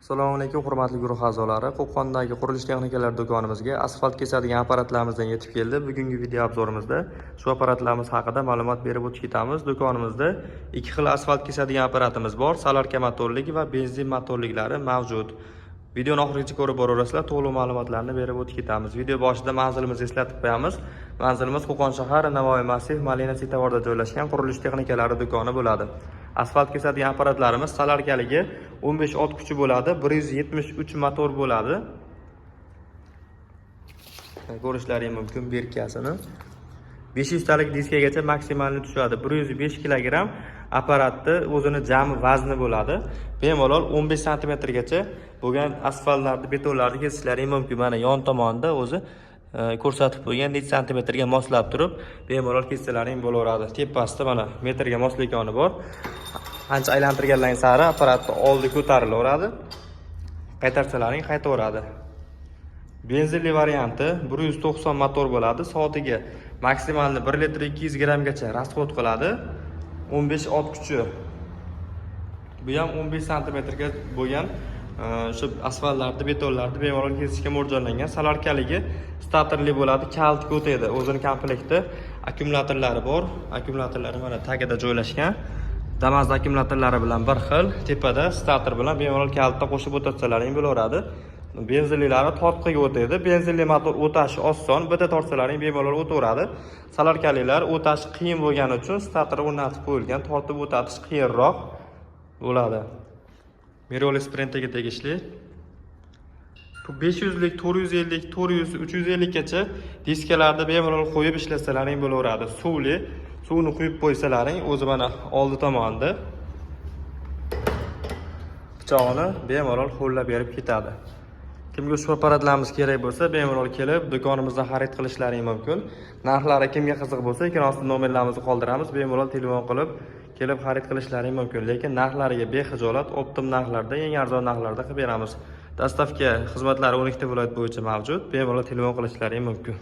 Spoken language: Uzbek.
Assalomu alaykum, hurmatli guruh a'zolari. Qo'qondagi qurilish texnikalari do'konimizga asfalt kesadigan apparatlarimizdan yetib keldi. Bugungi video обзор imizda shu apparatlarimiz haqida ma'lumot berib o'tib ketamiz. Do'konimizda ikki xil asfalt kesadigan apparatimiz bor. Солярка motorligi va benzin motorliklari mavjud. Videoni oxirigacha ko'rib boraverasizlar, to'liq ma'lumotlarni berib o'tib ketamiz. Video boshida manzilimizni eslatib qo'yamiz. Manzilimiz Qo'qon shahar, Navoiy massiv, Malina svetoforida joylashgan qurilish texnikalari do'koni bo'ladi. Asfalt kesadigan apparatlarimiz солярка ligi 15 ot kuchi bo'ladi, 173 motor bo'ladi. Ko'rishlaring mumkin бирка sini. 500 talik diskagacha maksimalni tushadi. 105 kilogramm apparatni o'zini jami vazni bo'ladi. Bemalol 15 santimetrgacha bo'lgan asfaltlarni, betonlarni kesishlaring mumkin. Mana yon tomonida o'zi ko'rsatib qo'ygan, necha santimetrga moslab turib bemalol kessalaring bo'laveradi. Tepasida mana metrga moslikoni bor. Qancha aylantirganlaring sari apparatni oldi ko'tarilaveradi. Qaytarsalaring qaytaveradi. Benzinli varianti 190 motor bo'ladi. Soatiga maksimalni 1 litr 200 grammgacha расход qiladi. 15 ot kuchi. Bu ham 15 santimetrga bo'lgan o'sha asfaltlarni, betonlarni bemalol kesishga mo'ljallangan. Солярка ligi statorli bo'ladi, kalitga o'tadi. O'zini komplekti akkumulyatorlari bor. Akkumulyatorlari mana tagida joylashgan. Damas akkumulyatorlari bilan bir xil, tepada stator bilan bemalol kalitda qo'shib o'tatsalaring bo'laveradi. Benzinlilari tortqiga o'tadi. Benzinli motor o'tashi oson, bitta tortsalaring bemalol o'taveradi. Солярка lilar o'tashi qiyin bo'lgani uchun stator o'rnatib qo'yilgan, tortib o'tatish qiyinroq bo'ladi. Miroli Sprinterga tegishli. 500 lik, 450, 400, 350 gacha diskalarni bemalol qo'yib ishlasalaring bo'laveradi. Suvli, suvni quyib qo'ysalaring, o'zi mana oldi tomonida pichog'ini bemalol ho'llab berib ketadi. Kimga ushbu apparatlarimiz kerak bo'lsa, bemalol kelib do'konimizdan xarid qilishlaring mumkin. Narxlari kimga qiziq bo'lsa, ekran ostida nomerlarimizni qoldiramiz, bemalol telefon qilib kelib xarid qilishlaring mumkin. Lekin narxlariga bexijolat, оптом narxlarda, eng arzon narxlarda qilib beramiz. Доставка xizmatlari 12 ta viloyat bo'yicha mavjud. Bemalol telefon qilishlaring mumkin.